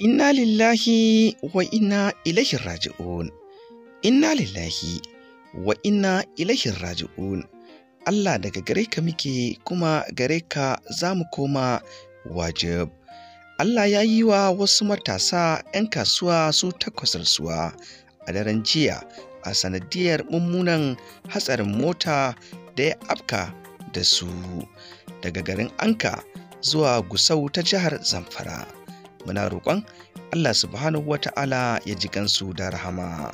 Inna lillahi wa inna ilaihi raji'un. Inna lillahi wa inna ilaihi raji'un. Allah daga gare ka muke kuma gare ka za mu koma wajib. Allah ya yi wa wasu matasa 'yan kasuwa su 8 rasuwa a daren jiya a sanadiyar mummunan hatsarin mota da ya afka da su daga garin Anka zuwa Gusau ta jihar Zamfara. Muna roƙon Allah subhanahu wa ta'ala ya ji gansu da rahama.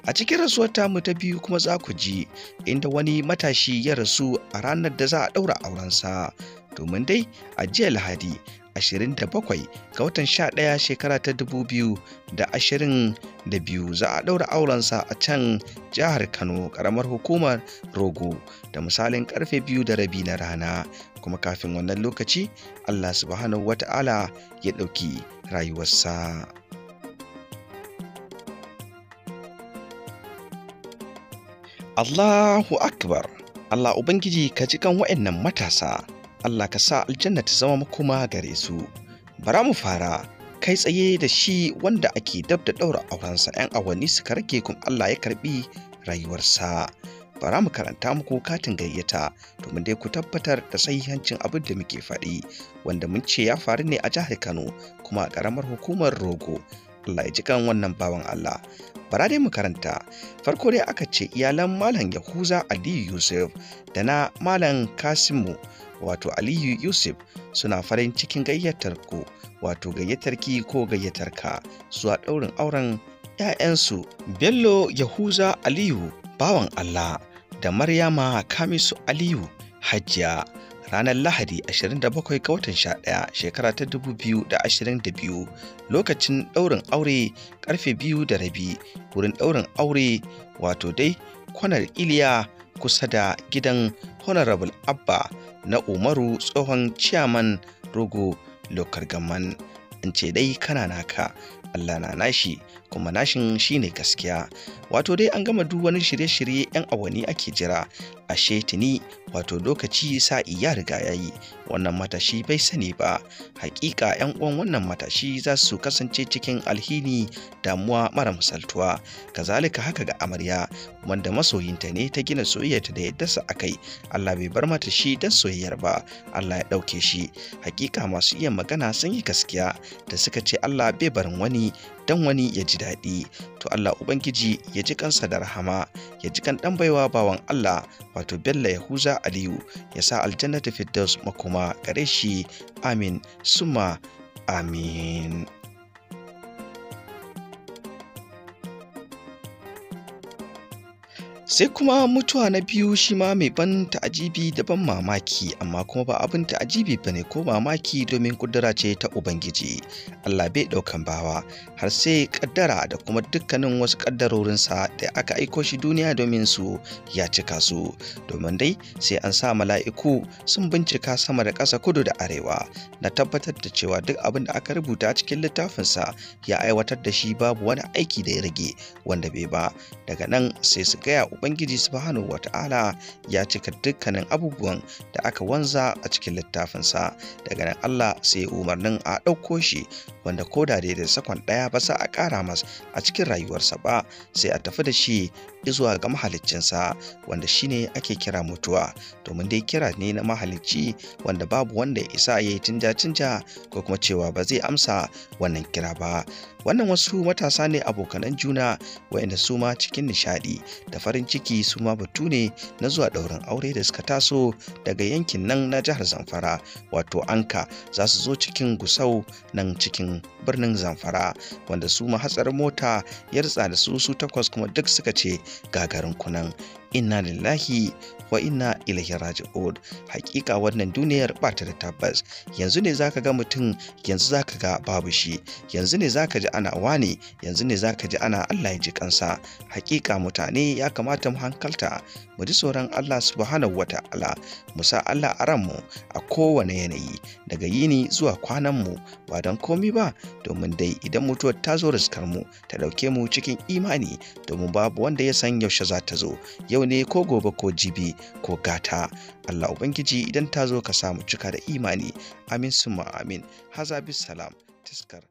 A cikin rasuwar tamu ta biyu kuma za ku ji inda wani matashi ya rasu a ranar da za a ɗaura aurensa. Domin dai a jiya Lahadi 27 ga watan 11 shekara ta 2022 za a ɗaura aurensa a can jihar Kano, ƙaramar hukumar Rogo, da misalin karfe 2:30 na rana. Kuma kafin wannan lokaci Allah subhanahu wa ta'ala ya ɗauki rayuwarsa. Allahu Akbar. Allah Ubangiji ka ji kan wa'annan matasa. Allah ka sa aljanna ta zama makoma gare su. Bara mu fara kai tsaye da shi wanda ake dab da ɗaura aurensa 'yan awanni suka rage kuma Allah ya karɓi rayuwarsa. Bara mu karanta muku katin gayyata domin dai ku tabbatar da sahihancin abin da muke faɗi, wanda mun ce ya faru ne a jihar Kano kuma a ƙaramar hukumar Rogo. Allah ya ji kan wannan bawan Allah. Bara dai mu karanta. Farko dai aka ce iyalan Malam Yahuza Aliyu Yusuf da na Malam Kasimu wato Aliyu Yusuf suna farin cikin gayyatar ku, wato gayyatar ki ko gayyatar ka zuwa ɗaurin auren 'ya'yansu Bello Yahuza Aliyu bawan Allah da Maryama Kamisu Aliyu Hajiya ranar Lahadi 27 ga watan 11 shekara ta 2022 lokacin ɗaurin aure karfe 2:30 wurin ɗaurin aure wato dai kwanar Iliya kusa da gidan Honorable Abba na Umaru tsohon ciyaman Rogo Local Government. An ce dai kana naka, Allah na nashi kuma nashin shine gaskiya. Wato dai an gama duk wani shirye-shirye 'yan awanni ake jira, ashe tuni wato lokaci sa'i ya riga yayi. Wannan matashi bai sani ba. Hakika 'yan uwan wannan matashi za su kasance cikin alhini, damuwa mara misaltuwa. Kazalika haka ga amarya wanda masoyinta ne ta gina soyayyarta da yaddarsa akai. Allah bai bar mata shi dan soyayyar ba, Allah ya ɗauke shi. Hakika masu iya magana sun yi gaskiya da suka ce Allah bai barin wani dan wani ya ji daɗi. To Allah Ubangiji ya ji kansa da rahama, ya ji kan ɗan baiwa bawan Allah wato Bello Yahuza Aliyu, ya sa aljannatu Firdaus makoma gare shi. Amin summa amin. Sai kuma mutuwa na biyu shi ma mai ban ta'ajibi da ban mamaki, amma kuma ba abin ta'ajibi ba ne ko mamaki domin kudura ce ta Ubangiji. Allah bai ɗaukan bawa har sai kaddara da kuma dukkanin wasu kaddarorinsa da aka aiko shi duniya domin su ya cika su. Domin dai sai an sa mala'iku sun bincika sama da ƙasa, kudu da arewa, na tabbatar da cewa duk abin da aka rubuta cikin littafinsa ya aiwatar da shi, babu wani aiki da ya rage wanda bai ba. Daga nan sai su gaya Ubangiji subhanahu wata'ala ya cika dukkanin abubuwan da aka wanza a cikin littafinsa. Daga nan Allah sai umarnin a ɗauko shi, wanda ko da da sakon ɗaya ba sa a ƙara masa a cikin rayuwarsa ba, sai a tafi da shi zuwa ga mahaliccinsa, wanda shine ake kira mutuwa. Domin dai kira ne na mahalicci wanda babu wanda ya isa ya yi cinja-cinja ko kuma cewa ba zai amsa wannan kira ba. Wannan wasu matasa ne abokanan juna waɗanda su ma cikin nishaɗi da farin ciki su ma batu ne na zuwa ɗaurin aure da suka taso daga yankin nan na jihar Zamfara wato Anka, za su zo cikin Gusau nan cikin birnin Zamfara, wanda su ma hatsarin mota ya ritsa da su 8 kuma duk suka ce gagarin kunan. Inna lillahi wa inna ilaihi raji'un. Hakika wannan duniyar ba ta da tabbas. Yanzu ne zaka ga mutum, yanzu zaka ga babu shi, yanzu ne zaka ji ana wane, yanzu ne zaka ji ana Allah ya ji kansa. Hakika mutane ya kamata mu hankalta, mu ji tsoron Allah subhanahu wata'ala, mu sa Allah a ranmu a kowane yanayi, daga yini zuwa kwanan mu, ba don komi ba, domin dai idan mutuwar ta zo riskar mu ta ɗauke mu cikin imani, domin babu wanda ya san yaushe za ta zo, yau ne ko gobe ko jibi ko gata. Allah Ubangiji idan ta zo ka samu cika da imani. Amin summa amin. Haza bis salam. Taskar.